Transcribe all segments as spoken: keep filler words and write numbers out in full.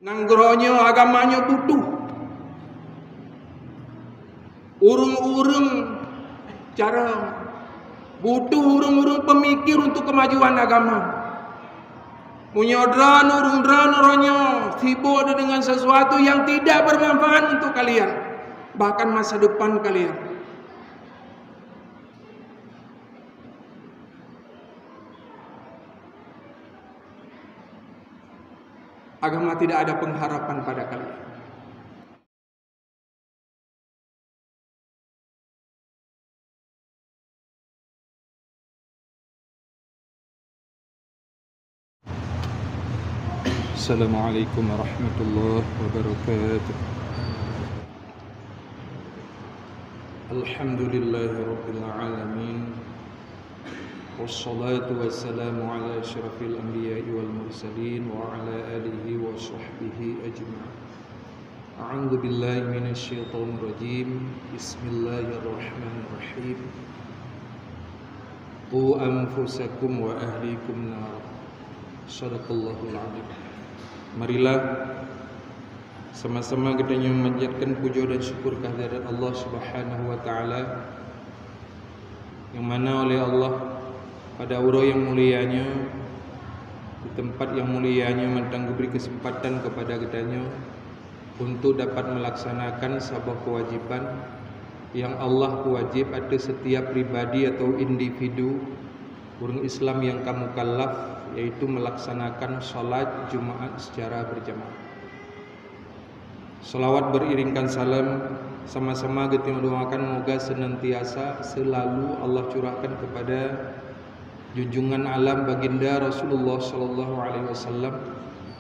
Nanggroe nyoe agama nyoe butuh ureuëng-ureuëng carông, butuh ureuëng-ureuëng pemikir untuk kemajuan agama. Meunyoe droeneuh, ureuëng droeneuh nyoe sibuk dengan sesuatu yang tidak bermanfaat untuk kalian, bahkan masa depan kalian. Agama tidak ada pengharapan pada kalian. Assalamualaikum warahmatullahi wabarakatuh. Alhamdulillahirabbil alamin. Wassalatu wassalamu ala asyrafil anbiya'i wal mursalin wa ala alihi wa sahbihi ajma'in. A'udzu billahi minasy syaithanir rajim. Bismillahirrahmanirrahim. Qu anfusakum wa ahlikum nara. Shadaqallahul adzim. Marilah sama-sama geutanyoe manjatkan puja dan syukur kehadirat Allah Subhanahu wa Ta'ala, nyang mana oleh Allah pada uroe nyang mulia nyoe, di teumpat nyang mulia nyoe mantong geubri keuseumpatan keupada geutanyoe untuk dapat meulaksanakan saboh keuwajiban nyang Allah peuwajéb ateueh setiap pribadi atau individu ureuëng Islam nyang ka mukallaf, yaitu meulaksanakan salat Jumaat secara berjamaah. Salawat beriringkan salam sama-sama geutanyoe doakan moga senantiasa selalu Allah curahkan kepada junjungan alam Baginda Rasulullah sallallahu alaihi wasallam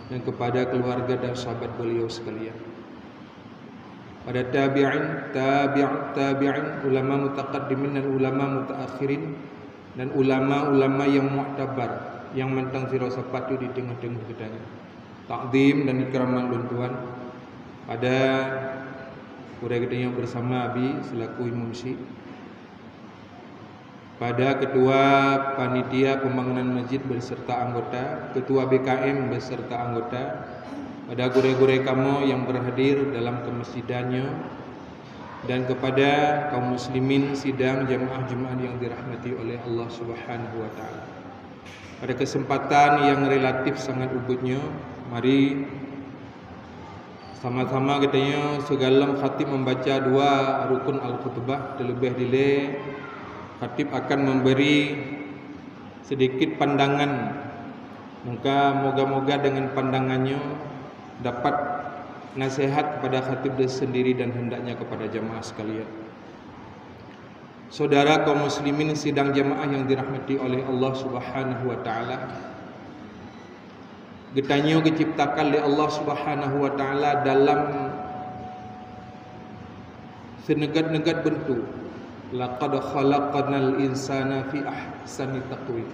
dan kepada keluarga dan sahabat beliau sekalian. Pada tabi'in, tabi'ut tabi'in, ulama mutaqaddimin dan ulama mutaakhirin, dan ulama-ulama nyang muktabar, nyang mantong sidroe sapat di teungoh-teungoh geutanyoe. Takzim dan ikraman lôn tuan pada gurée geutanyoe bersama Abi selaku imum syik, pada ketua panitia pembangunan masjid beserta anggota, ketua B K M beserta anggota, pada gurée-gurée kamoe nyang berhadir dalam kemasjidan nyoe, dan kepada kaum muslimin sidang jamaah Jumaat yang dirahmati oleh Allah Subhanahu wa Taala. Pada kesempatan yang relatif sangat ubit nyoe, mari sama-sama geutanyoe sigohlom khatib membaca dua rukun al-khutbah, terlebih dilée khatib akan memberi sedikit pandangan. Maka moga-moga dengan pandangan nyoe dapat nasihat kepada khatib sendiri dan hendaknya kepada jamaah sekalian. Saudara kaum muslimin sidang jamaah yang dirahmati oleh Allah Subhanahu wa Taala, geutanyoe geuciptakan lé Allah Subhanahu wa Taala dalam seuneugét-neugét beuntuk. Laqad khalaqnal insana fi ahsani taqwim.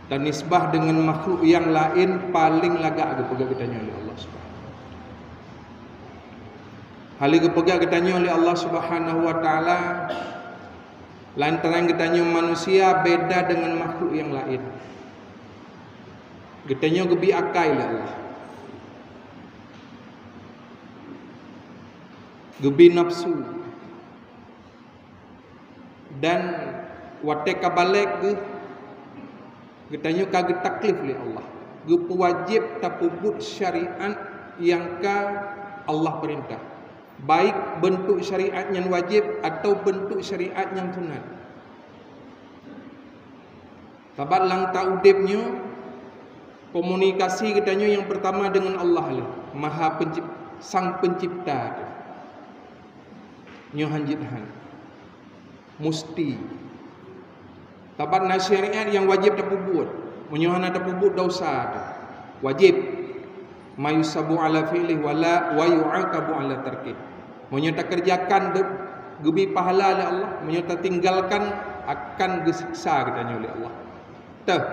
Dan nisbah dengan makhluk yang laén paléng lagak geupeugah geutanyoe lé Allah Subhanahu. Hal geupeugah geutanyoe lé Allah Subhanahu wa Taala, lantaran geutanyoe manusia beda dengan makhluk yang laén. Geutanyoe geubi akai lé Allah. Geubi nafsu. Dan watée ka balek geuh, geutanyoe ka geutaklif lé Allah, geupeuwajéb tapeubuet syariat nyang ka Allah peurintah, baik beuntuk syariat nyang wajéb atawa beuntuk syariat nyang sunat. Sabab lam taudeb nyoe, komunikasi geutanyoe nyang peurtama deungon Allah lé, Maha Pencip-, Sang Pencipta. Nyoe han jeuet han. Musti. Sabab na syariat nyang wajéb tapeubuet. Meunyoe hana tapeubuet, desya teuh. Wajéb. Ma yusabu ala fi'lih wa la, wa yu'aqabu ala tarkih. Meunyoe takeureujakan, de-, geubi pahala lé Allah. Meunyoe tatinggalkan, akan geusiksa geutanyoe lé Allah. Teuh,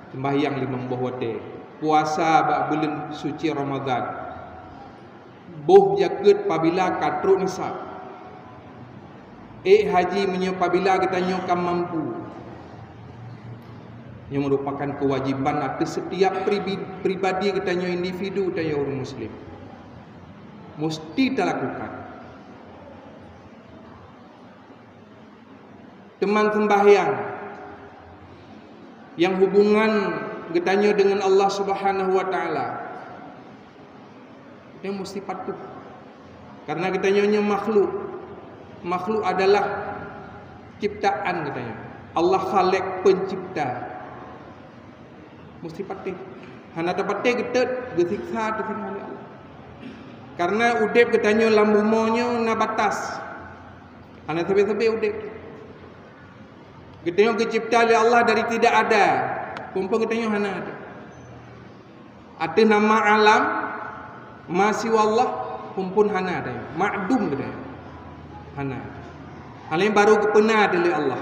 seumbahyang limong boh watée, puasa bak buleuen suci Ramadhan, boh jakeuet pabila ka trok nisab, ék haji meunyoe pabila geutanyoe ka mampu, Nyoe merupakan kewajiban atas setiap pribi-, pribadi geutanyoe, individu geutanyoe ureuëng muslim. Musti talakukan. Teuma seumbahyang nyang hubungan geutanyoe deungon Allah Subhanahu wa Taala, geutanyoe musti patuh. Karena geutanyoe nyoe makhluk. Makhluk adalah ciptaan geutanyoe. Allah Khalik, pencipta. Musti patuh. Hana tapatéh geutot, geusiksa teuh singoh lé Allah. Karena udeb geutanyoe lam bumoe nyoe na batas. Hana sabe-sabe udeb. Geutanyoe geucipta lé Allah dari tidak ada. Phon-phon geutanyoe hana ada. Ateueh nama alam, ma siwa Allah, phon-phon hana ada. Makdum geutanyoe. Hana. Hal nyan baru geupeuna lé Allah.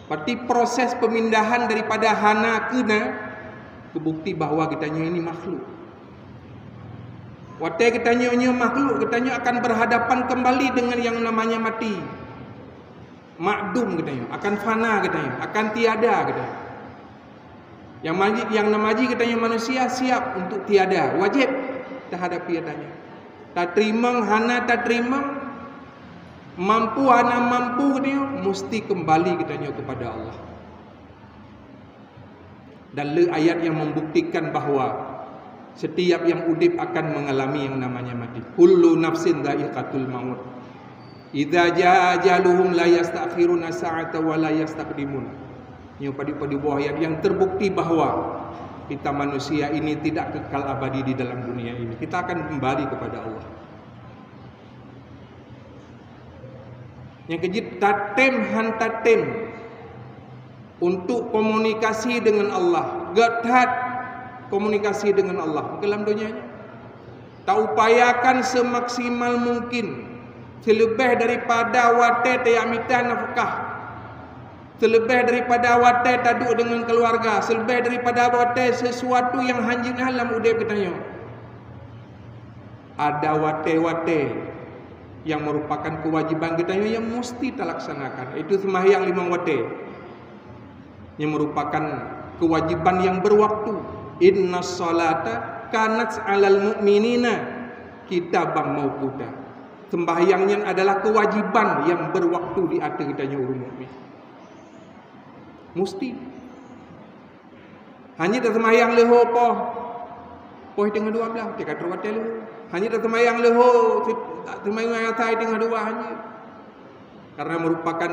Berarti proses pemindahan daripada hana keu na, geubukti bahwa geutanyoe ini makhluk. Watée geutanyoe nyoe makhluk, geutanyoe akan berhadapan kembali dengan yang namanya mati. Makdum geutanyoe, akan fana geutanyoe, akan tiada geutanyoe. Yang maji, yang nama ji geutanyoe manusia siap untuk tiada, wajib tahadapi geutanyoe. Tateurimong hana tateurimong, mampu hana mampu geutanyoe, musti kembali geutanyoe kepada Allah. Dan le ayat yang membuktikan bahwa setiap yang udeb akan mengalami yang namanya mati. Kullu nafsin dzaiqatul maut. Idza jaa ajaluhum la yastakhiruna sa'ata wa la yastaqdimun. Nyoe padub-padub boh ayat yang terbukti bahwa kita manusia ini tidak kekal abadi di dalam dunia ini. Kita akan kembali kepada Allah. Nyang keujeuet tatem han tatem untuk komunikasi dengan Allah, gét that komunikasi dengan Allah dalam donya nyoe. Taupayakan semaksimal mungkin, seuleubeh daripada watée tajak mita nafkah, seuleubeh daripada watée taduek deungon keuluwarga, seuleubeh daripada watée sesuatu nyang hanjeuet lam udeb geutanyoe. Ada watée-watée nyang merupakan kewajiban geutanyoe nyang musti talaksanakan, yaitu seumahyang limong watée. Nyang merupakan kewajiban nyang berwaktu. Innas salata kanat 'alal mu'minina kitaban mauquta. Sembahyang nyan adalah kewajiban nyang berwaktu di ateueh geutanyoe ureuëng mukmin. Musti. Hana taseumayang leuho poh. Poh teungoh dua blah, teuka troh watée leuho. Hana taseumayang leuho, seumayang asai teungoh dua hana. Karena merupakan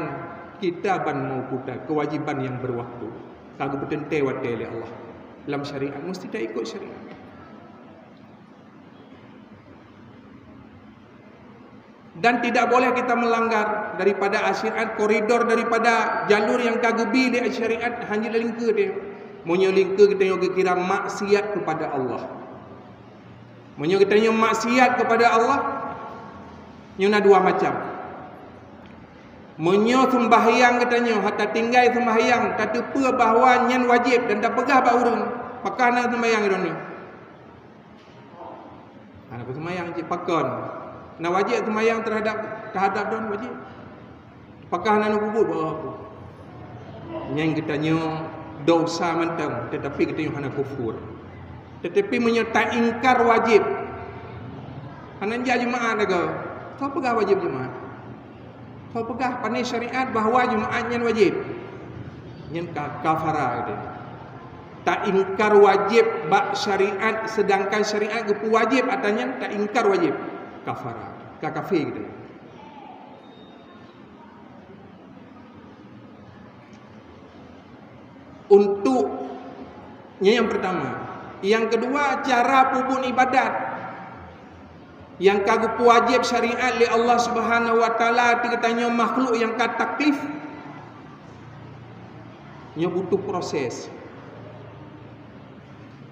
kitaban mauquta, kewajiban yang berwaktu. Ka geupeuteuntée watée lé Allah. Lam syariat, mesti taikot syariat. Dan tidak boleh kita melanggar daripada syariat, koridor daripada jalur nyang ka geubi lé syariat, hana lingkeue teuh. Meunyoe lingkeue, geutanyoe geukira maksiat kepada Allah. Meunyoe geutanyoe maksiat kepada Allah, nyoe na dua macam. Meunyoe seumbahyang geutanyoe, hana tatinggai seumbahyang, tateupeue bahwa nyan wajéb dan tapeugah bak ureuëng, "Pakon hana seumbahyang droeneuh?" Hana kuseumayang cit, pakon? Na wajéb seumayang terhadap, terhadap droe wajéb. Pakon hana neupubuet bak aku? Nyan geutanyoe dosa mantong, tetapi geutanyoe hana kufur. Tetapi meunyoe taingkar wajéb, hana jak Jumaat lagoe, soe peugah wajéb Jumaat? Soe peugah pané syariat bahwa Jumaat nyan wajéb? Nyan ka, kafara geutanyoe. Taingkar wajéb bak syariat, sedangkan syariat geupeuwajéb atas nyan, taingkar wajéb. Kafara. Ka kafé geutanyoe. Untuk, nyan nyang pertama. Nyang keudua, cara peubuet ibadat nyang ka geupeuwajéb syariat lé Allah Subhanahu wa Taala keu geutanyoe makhluk nyang ka taklif, nyoe butuh proses.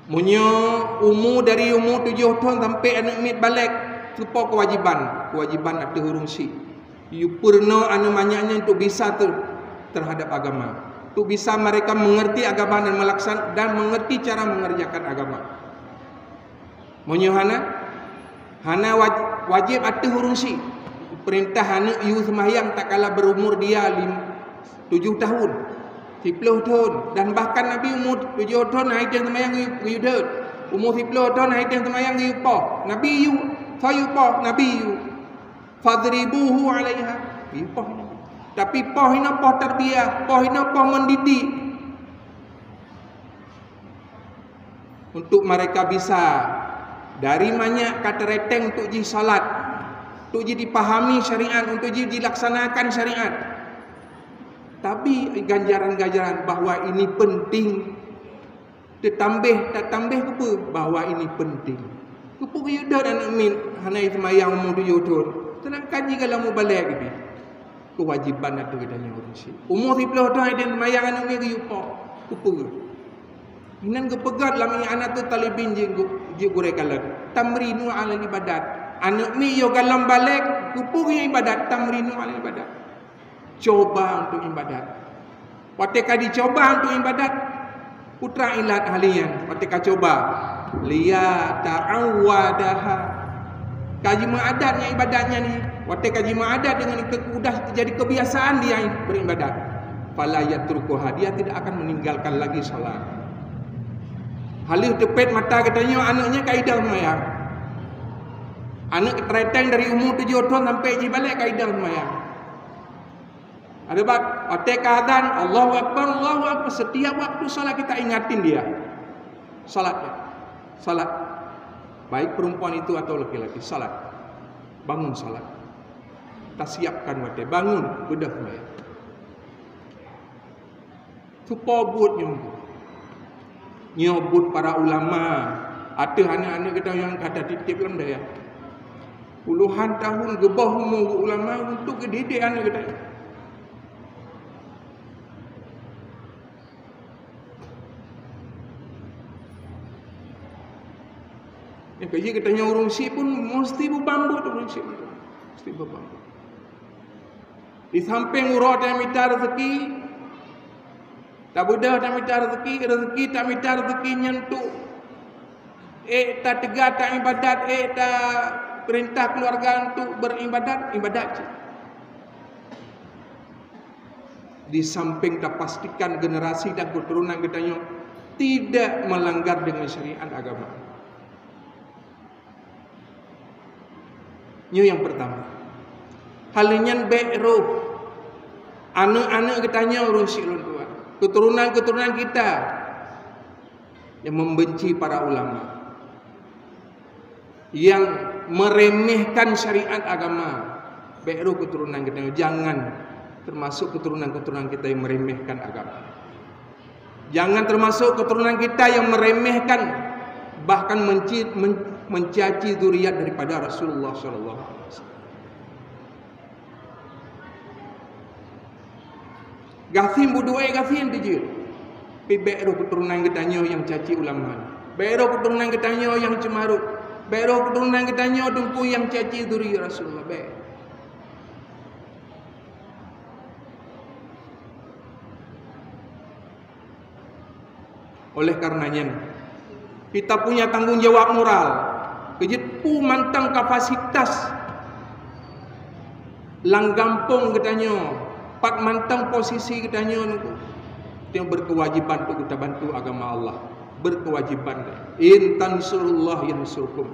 Meunyoe umu, dari umu tujoh thon sampai aneuëk miet balek, teupeue kewajiban, kewajiban ateueh ureuëng syiek. Yue peurunoe aneuëk manyak nyan untuk bisa ter-, terhadap agama, untuk bisa mereka mengerti agama dan melaksan-, dan mengerti cara mengerjakan agama. Meunyoe hana, hana waj-, wajéb ateueh ureuëng syiek. Peurintah aneuëk yue seumahyang tatkala berumur dia lim-, tujoh tahun. Siplôh thôn, dan bahkan Nabi umu tujoh thôn han itém seumayang geuyue, geuyue deuet. Umu siplôh thôn han itém seumayang geuyue poh. Nabi yue, soe yue poh? Nabi yue. "Fadribuhu 'alaiha." Geuyue poh inoe. Tapi poh inoe poh tarbiyah, poh inoe poh mendidik. Untuk mereka bisa dari manyak ka teureteng untuk jih salat, untuk jih dipahami syariat, untuk jih dilaksanakan syariat. Tapi ganjaran-ganjaran bahwa ini penting, teutambah, tatambah keupeue bahwa ini penting. Keupeue geuyue deuet aneuk miet hana seumayang umu tujoh thôn, seudangkan jih galom mubalek geuh? Keuwajéban ateueh geutanyoe ureuëng syiek. Umu siplôh thôn han itém seumayang aneuk miet geuyue poh. Keupeue? Inan geupeugah lam I'anatut Thalibin jih gu-, jih gurée kalon, "Tamrinu 'alal ibadat." Aneuk miet yoh galom balek, keupeue geuyue ibadat? "Tamrinu 'alal ibadat." Coba untuk ibadat. Watée ka jicoba untuk ibadat, putra ilat halian, watée ka coba, "Liyata'awwadaha." Ka jimeuadat nyan ibadat nyan ni. Watée ka jimeuadat deungon ke-, udah jadi kebiasaan dia beribadat, "Fala yatrukuha," dia tidak akan meninggalkan lagi salat. Haleuh teupet mata geutanyoe aneuk nyan ka idong seumayang. Aneuk teureteng dari umu tujoh thôn sampai jibalek ka idong seumayang. Ada bak, watée ka azan, "Allahu Akbar, Allahu Akbar." Setiap waktu salat kita ingatin dia. Salat, ya. Salat. Baik perempuan itu atau laki-laki, salat. Bangun salat. Tasiapkan watée, bangun, beudôh seumayang. Teupeue buet nyoe? Nyoe buet para ulama ateueh aneuk-aneuk geutanyoe nyang ka tatitip lam dayah. Puluhan tahun geuboh umu ulama untuk geudidik aneuk geutanyoe. Nyang keujeuet geutanyoe ureuëng syiek pun meusti beubambot ureuëng syiek. Meusti beubambot. Di sampéng uroe tamita rezeki, tabeudôh tamita rezeki, rezeki tamita rezeki nyan untuk ék tateuga taibadat, ék tapeurintah keuluwarga untuk beribadat, ibadat cit. Di sampéng tapastikan generasi dan keturunan geutanyoe tidak melanggar dengan syariat agama. Nyoe nyang pertama. Hal nyan bék roh aneuk-aneuk geutanyoe ureuëng syiek lôn tuan, keturunan-keturunan kita yang membenci para ulama, yang meremehkan syariat agama. Bék roh keturunan geutanyoe, jangan termasuk keturunan-keturunan kita yang meremehkan agama. Jangan termasuk keturunan kita yang meremehkan, bahkan menci-, men-, mencaci zuriat daripada Rasulullah sallallahu alaihi wasallam. Gasien beuduek gasien tijeuet. Tapi bék roh keturunan geutanyoe nyang caci ulama. Bék roh keturunan geutanyoe nyang ceumarot. Bék roh keturunan geutanyoe teungku nyang caci zuriat Rasulullah. Bék. Oleh karena nyan, kita punya tanggung jawab moral. Keujeuet peue mantong kapasitas lam gampông geutanyoe, pat mantong posisi geutanyoe, nyoe berkewajiban untuk kita bantu agama Allah. Berkewajiban. "In tansurullah yansurkum."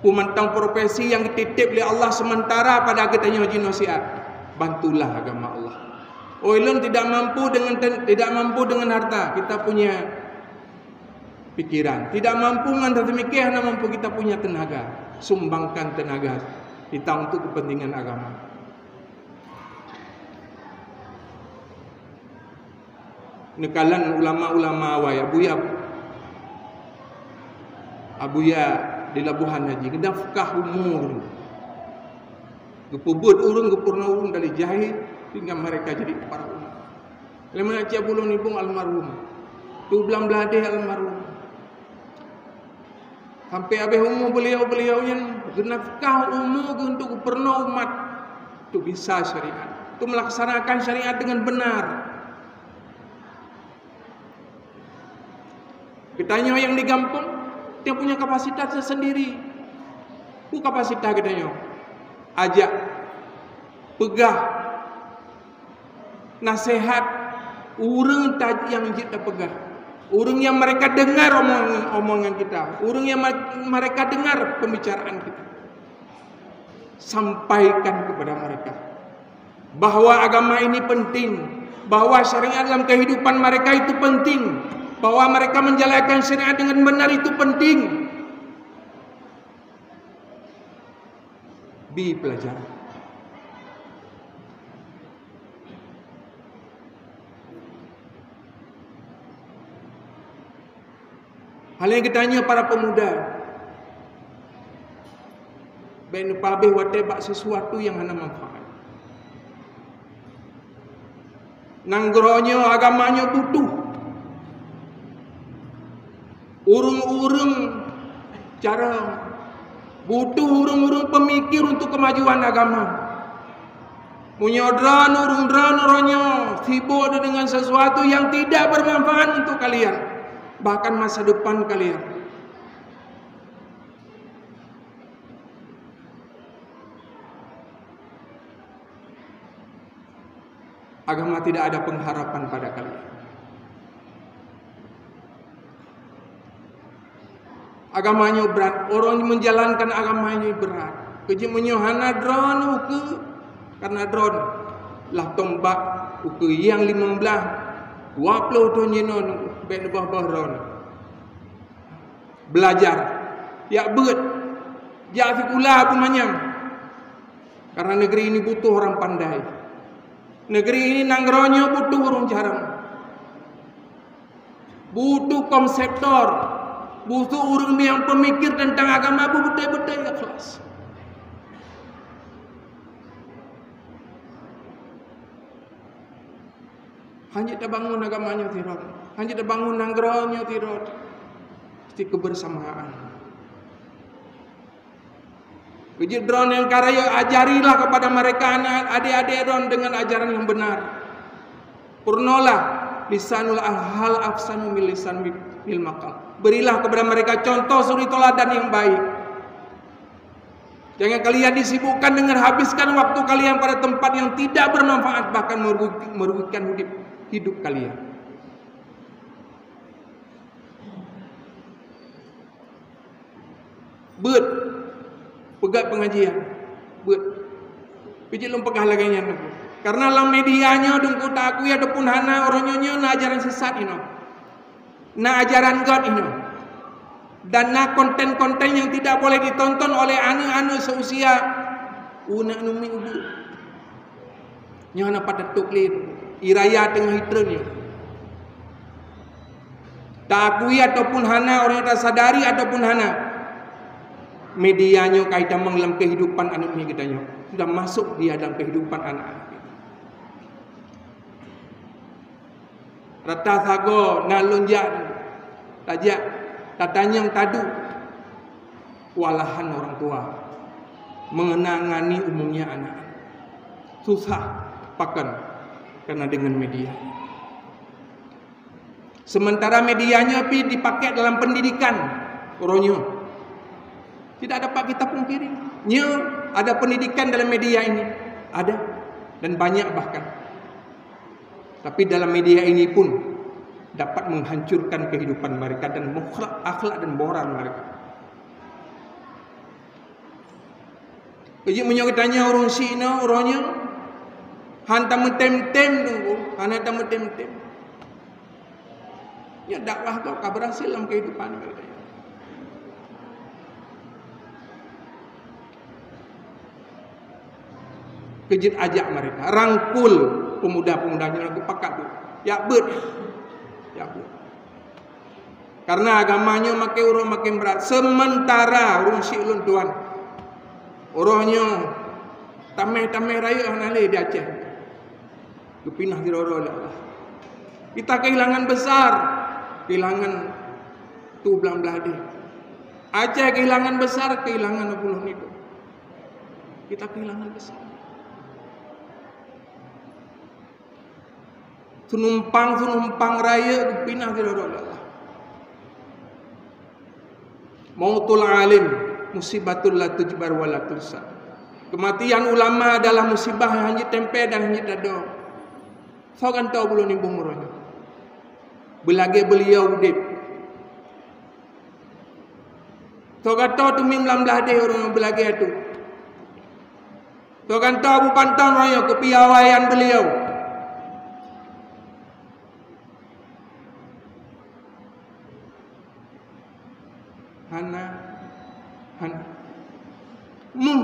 Peue mantong profesi nyang geutitip lé Allah sementara pada geutanyoe jinoe siat, bantulah agama Allah. Oh, ulôn tidak mampu dengan ten-, tidak mampu dengan harta, kita punya pikiran. Tidak mampu ngon raseumiké, hana mampu, kita punya tenaga. Sumbangkan tenaga kita untuk kepentingan agama. Neukalon ulama-ulama awai, Abuya, Abuya di Labuhan Haji, geunafkah umu. Geupeubuet ureuëng, geupeurunoe ureuëng dari jahé sehingga mereka jadi para ulama. Lé meunan cit Abu Lôn Ibong almarhum, Tu Blang Bladeh almarhum. Sampai habéh umu beliau-beliau nyan geunafkah umu geuh untuk geupeurunoe umat untuk bisa syariat, untuk melaksanakan syariat dengan benar. Geutanyoe nyang di gampông, dia punya kapasitas tersendiri. Peue kapasitas geutanyoe? Ajak, peugah, naseuhat, Ureuëng ta-, nyang jeuet tapeugah, ureuëng nyang mereka dengar omong-, omongan kita, ureuëng nyang ma-, mereka dengar pembicaraan kita, sampaikan kepada mereka bahwa agama ini penting, bahwa syariat dalam kehidupan mereka itu penting, bahwa mereka menjalankan syariat dengan benar itu penting. Bi pelajaran. Hal nyang geutanyoe para pemuda, bék neupeuhabéh watée bak sesuatu nyang hana manfaat. Nanggroe nyoe, agama nyoe butuh ureuëng-ureuëng carông, butuh ureuëng-ureuëng pemikir untuk kemajuan agama. Meunyoe droeneuh, ureuëng droeneuh uroe nyoe sibuk dengan sesuatu yang tidak bermanfaat untuk kalian, bahkan masa depan kalian, agama tidak ada pengharapan pada kalian. Agama nyoe brat, ureuëng menjalankan agama nyoe brat. Keujieb meunyoe hana droeneuh ukeue, karena droeneuh lah tombak ukeue nyang limong blaih, dua ploh thon jinoe, bék neuboh-boh droeneuh. Belajar, jak beuet, jak sikula peumanyang. Karena negeri ini butuh orang pandai. Negeri ini, nanggroe nyoe butuh ureuëng carông. Butuh konseptor, butuh ureuëng nyang pemikir tentang agama beubeutôi-beutôi ikhlas. Hana tabangun agama nyoe sidroe, hana tabangun nanggroe nyoe sidroe, mesti kebersamaan. Keujieb droeneuh nyang ka rayeuk, ajarilah kepada mereka anak, adik-adik droeneuh dengan ajaran yang benar. Purnolah lisanul hal ahsanu min lisan mil maqal. Berilah kepada mereka contoh suri teladan yang baik. Jangan kalian disibukkan dengan habiskan waktu kalian pada tempat yang tidak bermanfaat, bahkan merugi-, merugikan hidup, hidup kalian. Beuet, peugah pengajian, beuet. Pijit lôn peugah lagée nyan. Karena lam media nyoe, deungon taakui ataupun hana, uroe nyoe, nyoe na ajaran sesat inoe. Na ajaran göt inoe. Dan na konten-konten yang tidak boleh ditonton oleh aneuk-aneuk seusia u neuk neumiet ubeut. Nyoe hana pat teutôb lé, ie raya teungoh jitreun nyoe. Taakui ataupun hana, ureuëng tasadari ataupun hana, media nyoe ka itamong lam kehidupan aneuk miet geutanyoe, sudah masuk di dalam kehidupan anak-anak. Rata sagoe na lôn jak, tajak, tatanyong, taduek, kewalahan orang tua mengenangani umumnya anak. Susah, pakon? Karena dengan media. Sementara media nyoe pih dipakai dalam pendidikan uroe nyoe. Tidak dapat kita pungkiri. Nyoe ada pendidikan dalam media ini. Ada. Dan banyak bahkan. Tapi dalam media ini pun dapat menghancurkan kehidupan mereka dan mukhlak, akhlak dan moral mereka. Keujieb meunyoe geutanyoe ureuëng syiek nyoe, uroe nyoe, han tameutem-tem teungku, hana tameutem-tem. Nyoe dakwah gob ka berhasil lam kehidupan geutanyoe. Keujieb ajak mereka, rangkul pemuda-pemuda nyoe lagée pakat tu. Jak beuet. Jak beuet. Karena agama nyoe makin uroe makin berat. Sementara ureuëng syiek lôn tuan, uroe nyoe tameh-tameh rayeuk hana lé di Aceh. Geupinah sidroe-droe lé Allah. Kita kehilangan besar, kehilangan tueng blaih deh. Aceh kehilangan besar, kehilangan puluh nidong. Kita kehilangan besar. Seunumpang-seunumpang rayeuk geupinah sidroe-droe lé Allah. Mautul alim musibatun la tujbar wa la tunsa. Kematian ulama adalah musibah nyang hana jiteumpée dan hana jiteudoe. Soe gantoe buleuen nibong uroe nyoe? Beulagée beuliau udeb. Soe gata teumim lam blaih deh ureuëng nyang beulagée atu. Soe gata Abu Panton royong keupiawaian beuliau. Hana, hana. Meuh,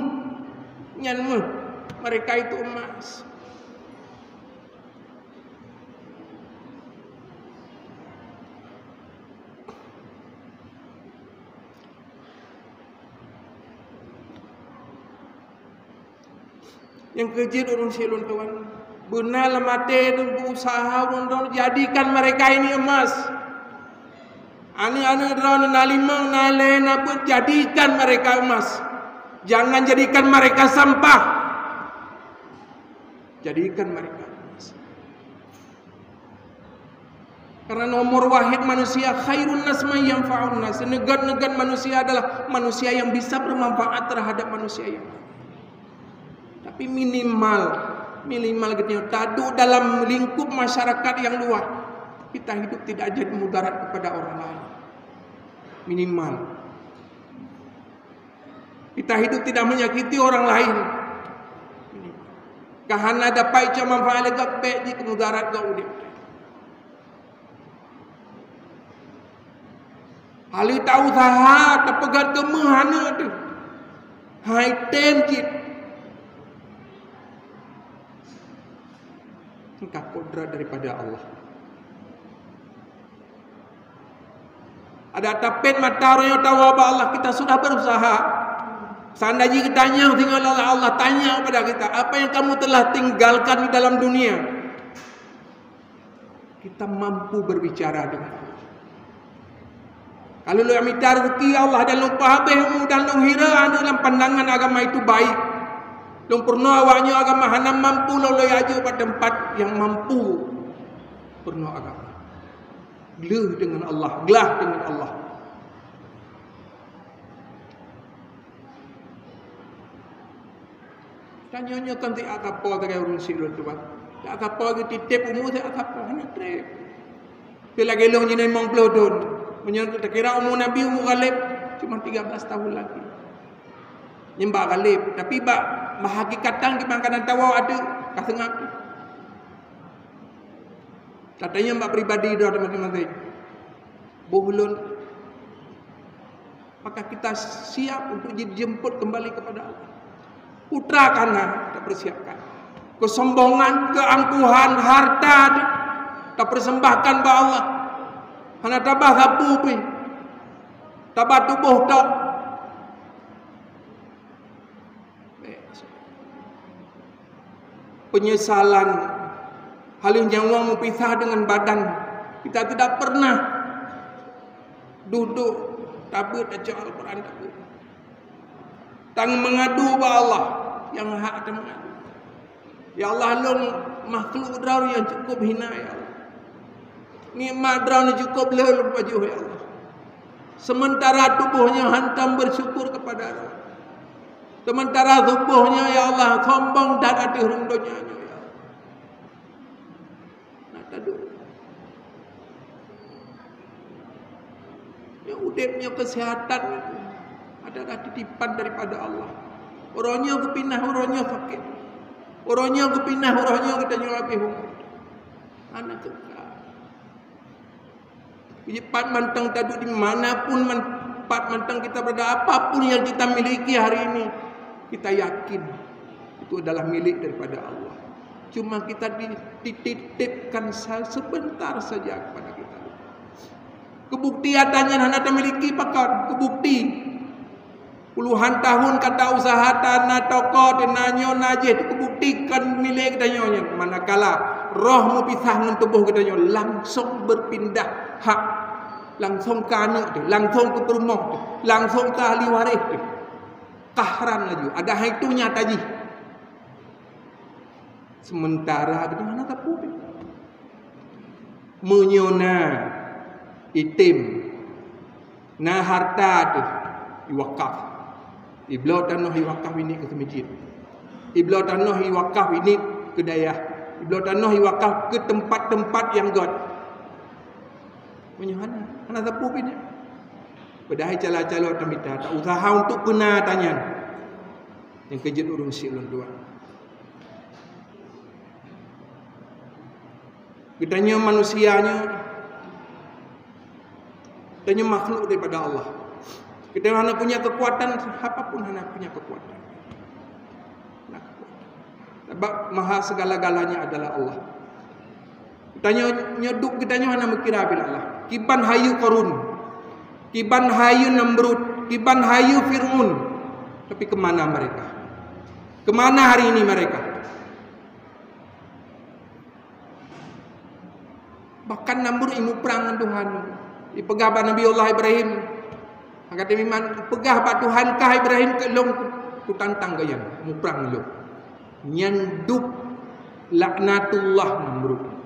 nyan meuh. Mereka itu emas. Nyang keujeuet ureuëng syedara lôn tuan, beuna lam até droe beuusaha ureuëng droe jadikan mereka ini emas. Aneuëk-aneuëk droe na limong, na lhée, na peuet, jadikan mereka emas. Jangan jadikan mereka sampah. Jadikan mereka emas. Karena nomor wahid manusia khairun nas man yanfa'un nas. Neugat-neugat manusia adalah manusia yang bisa bermanfaat terhadap manusia yang lain. Tapi minimal, minimal gitu ya, taduek dalam lingkup masyarakat yang luas. Kita hidup tidak jadi mudarat kepada orang lain. Minimal. Kita hidup tidak menyakiti orang lain. Ka hana dapat cok manfaat lé gob, bék jeuet keu mudarat gob udeb. Hana tausaha, tapeugét keu meuh hana teuh. Hai tem cit. Engkah kodrat daripada Allah. Ada tapet mata roh nyoe tawoe bak Allah, kita sudah berusaha. Seandainya ditanya singoh lé Allah, tanya kepada kita, "Apa yang kamu telah tinggalkan di dalam dunia?" Kita mampu berbicara dengan Allah. Kalau lôn mita rezeki Allah dan lôn peuhabéh umu dan lôn hira aneuëk lam pandangan agama itu baik, lôn peurunoe awaknyoe agama hana mampu lôn lôn ajok bak teumpat yang mampu peurunoe agama. Gleh dengan Allah, glah dengan Allah. Tanyoe nyoe kan siat sapo sagai ureuëng syiek lôn tuan. Siat sapo geutitép umu siat sapo hana treb. Tapi lagée lôn jinoe limong ploh thon. Meunyoe takira umu Nabi, umu Ghalib cuma tiga belas tahun lagi. Nyan bak Ghalib, tapi bak, bak hakikatan kiban kadang tawoe ateueh ka seungab. Tatanyong bak pribadi droe masing-masing. Boh lôn, apakah kita siap untuk dijemput kembali kepada Allah? Putra kana tapersiapkan. Kesombongan, keangkuhan, harta tapersembahkan bak Allah. Hana tabah sapeue pih. Tabah tuboh tok. Penyesalan, hal nyang nyawöng meupisah dengan badan. Kita tidak pernah duduk tabeuet baca Al-Quran, tabeuet. Tang mengadu bak Allah, nyang hak tang mengadu. Ya Allah, lôn makhluk droe nyang cukup hina, ya Allah. Nikmat droe nyang cukup lheueh lôn pajoh, ya Allah. Sementara tuboh nyoe hantom bersyukur kepada Allah. Sementara tuboh nyoe, ya Allah, sombong that ateueh rhueng donya nyoe, ya Allah. Nah, taduek. Ya, udeb nyoe, kesehatan adalah titipan daripada Allah. Uroe nyoe geupinah, uroe nyoe sakét. Uroe nyoe geupinah, uroe nyoe geutanyoe habéh umu. Hana keukai. Jadi, pat mantong taduek di mana pun man-, pat mantong kita berada, apa pun yang kita miliki hari ini, kita yakin itu adalah milik daripada Allah. Cuma kita di-, dititipkan sa-, sebentar saja kepada kita. Keu bukti ata nyan hana tamiliki pakon? Keu bukti. Puluhan tahun ka tausaha, tana toko, teuh na nyoe na jih, teubukti kon milék geutanyoe nyan. Manakala roh meupisah ngon tuboh geutanyoe, langsong berpindah hak. Langsong keu aneuëk teuh, langsong keu peurumoh teuh, langsong keu ahli waréh teuh. Qahran laju, ada hai tu nyata jih. Sementara geutanyoe hana sapeue pih. Meunyoe na item, na harta teuh iwakaf. Ibloe tanoh iwakaf ini keu seumijeut. Ibloe tanoh iwakaf ini keu dayah. Ibloe tanoh iwakaf keu teumpat-teumpat nyang göt. Meunyoe hana, hana sapeue pih nyan. Padahai cala-cala tamita, ta-usaha untuk peuna tanyan. Nyang keujeuet ureuëng syiek lôn tuan. Geutanyoe manusia nyoe, tanyoe makhluk daripada Allah. Kita hana punya kekuatan, siapa pun hana punya kekuatan. Hana kekuatan. Sebab maha segala-galanya adalah Allah. Tanyoe nyoe duek geutanyoe hana meukira bila Allah. Kiban hayu Qarun, kiban hayu Namrud, kiban hayu Fir'aun. Tapi kemana mereka? Kemana hari ini mereka? Bahkan Namrud imuprang ngon Tuhan. Ipeugah bak Nabi Allah Ibrahim, angkat iman, peugah bak Tuhan kah Ibrahim, keu lôn kutantang gobnyan muprang lôn. Nyan duek laknatullah Namrud.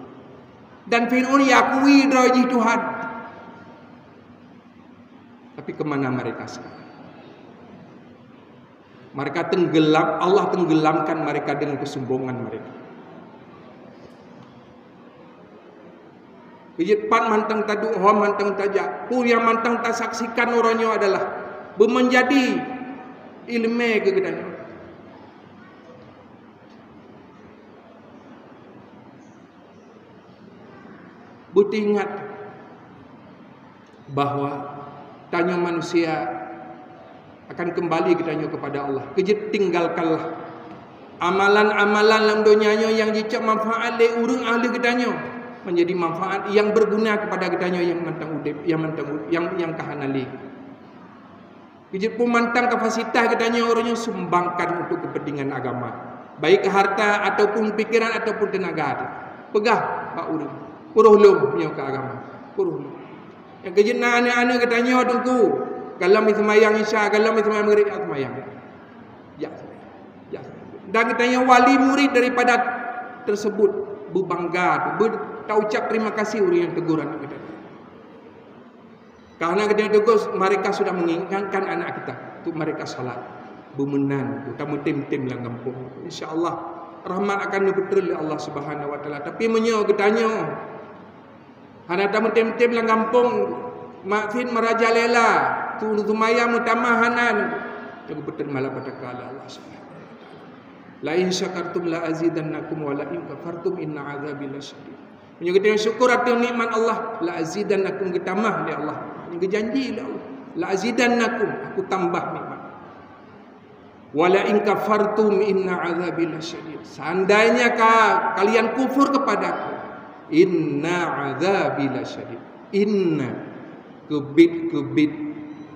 Dan Fir'aun yakui droe jih Tuhan. Tapi kemana mereka sekarang? Mereka tenggelam, Allah tenggelamkan mereka dengan kesombongan mereka. Keujeuet pat mantong taduek, hom mantong tajak. Peue nyang mantong tasaksikan uroe nyoe adalah beumeunjadi iéleumé keu geutanyoe. Beuteuingat bahwa tanyoe manusia akan kembali geutanyoe kepada Allah. Keujeuet tinggalkanlah amalan-amalan lam donya nyoe nyang jicok manfaat lé ureuëng ahli geutanyoe, menjadi manfaat yang berguna kepada geutanyoe nyang mantong udeb, nyang mantong u-, nyang, nyang ka hana lé. Keujeuet peue mantong kapasitas geutanyoe uroe nyoe sumbangkan untuk kepentingan agama, baik harta ataupun pikiran ataupun tenaga. Peugah bak ureuëng, "Kuroh lôn nyoe keu agama, kuroh lôn." Nyang keujeuet na aneuëk-aneuëk geutanyoe teungku, gohlom seumayang Isya, gohlom seumayang Maghrib, jak seumayang. Jak seumayang. Jak seumayang. Dan geutanyoe wali murid daripada tersebut, beubangga, beu-, taucap terima kasih ureuëng nyang tegur aneuëk geutanyoe. Karena geutanyoe tegur, mereka sudah mengingatkan anak kita untuk mereka salat. Beumeunan, tameutem-tem lam gampông. Insya Allah, rahmat akan neupeutrön lé Allah Subhanahu Wa Taala. Tapi meunyoe geutanyoe hana tameutem-tem lam gampông, maksiet merajalela, tu seumayang meutamah hana, nyoe geupeutrön malapetaka lé Allah Subhanahu Wa Taala. "La in syakartum la azidannakum wa la in kafartum inna azabi lasyadid." Meunyoe geutanyoe syukur ateueh nikmat Allah, "la azidannakum," geutamah lé Allah. Nyang geujanji lé Allah, "La azidannakum," aku tambah nikmat. "Wa la in kafartum inna azabi lasyadid." Seandainya ka kalian kufur kepadaku, "inna azabi lasyadid." Inna, keubiet-keubiet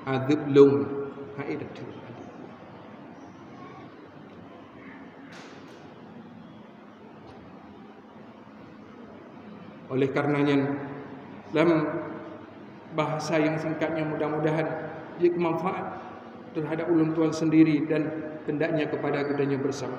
azeueb lôn hai dateueng. Oleh karena nyan, lam bahasa nyang singkat nyoe mudah-mudahan jeuet manfaat terhadap ulôn tuan sendiri dan hendaknya kepada geutanyoe bersama.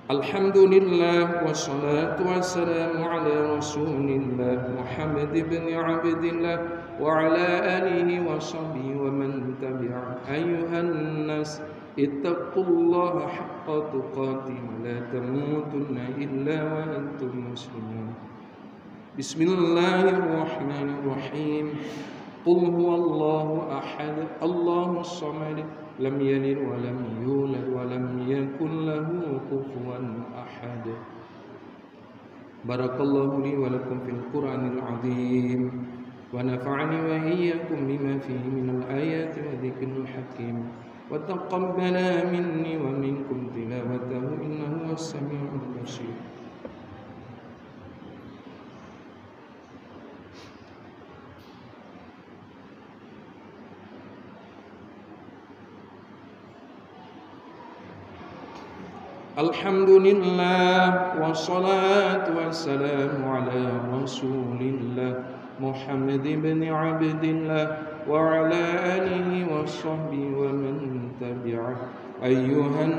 Alhamdulillah, wassalatu wassalamu ala Rasulillah, Muhammad ibn Abdillah, wa ala alihi wa sahbihi wa man tabi'ah. Ayyuhan nas, ittaqullaha haqqa tuqatih wa la tamutunna illa wa antum muslimun. Bismillahirrahmanirrahim. Qul huwallahu ahad, Allahus samad, lam yalid wa lam yulad wa lam yakul lahu kufuwan ahad. Barakallahu li wa lakum fil Qur'anil azim, wa nafa'ani wa iyyakum bima fihi minal ayati wa dzikril hakim, wa taqabbala minni wa minkum tilawatahu innahu huwas samiul basir. Alhamdulillah, wassalatu wassalamu ala Rasulillah, Muhammad ibn Abdillah, wa ala alihi wa sahbihi wa man tabi'ah. Ayyuhan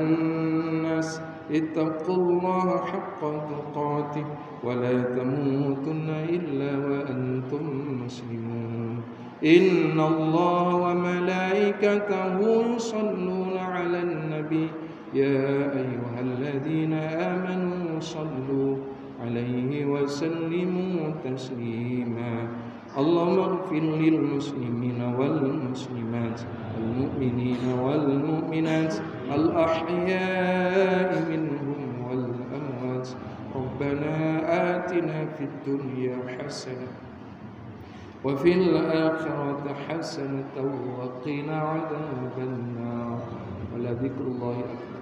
nas, ittaqullaha haqqa tuqatih, wa la tamutunna illa wa antum muslimun. Innallaha wa malaikatahu yusalluna 'alan nabi, ya ayyuhalladzina amanu sallu عليه وسلموا تسليما. اللهم اغفر للمسلمين والمسلمات والمؤمنين والمؤمنات الأحياء منهم والأموات. ربنا آتنا في الدنيا حسنة وفي الآخرة حسنة وقنا عذاب النار. ولذكر الله أكبر.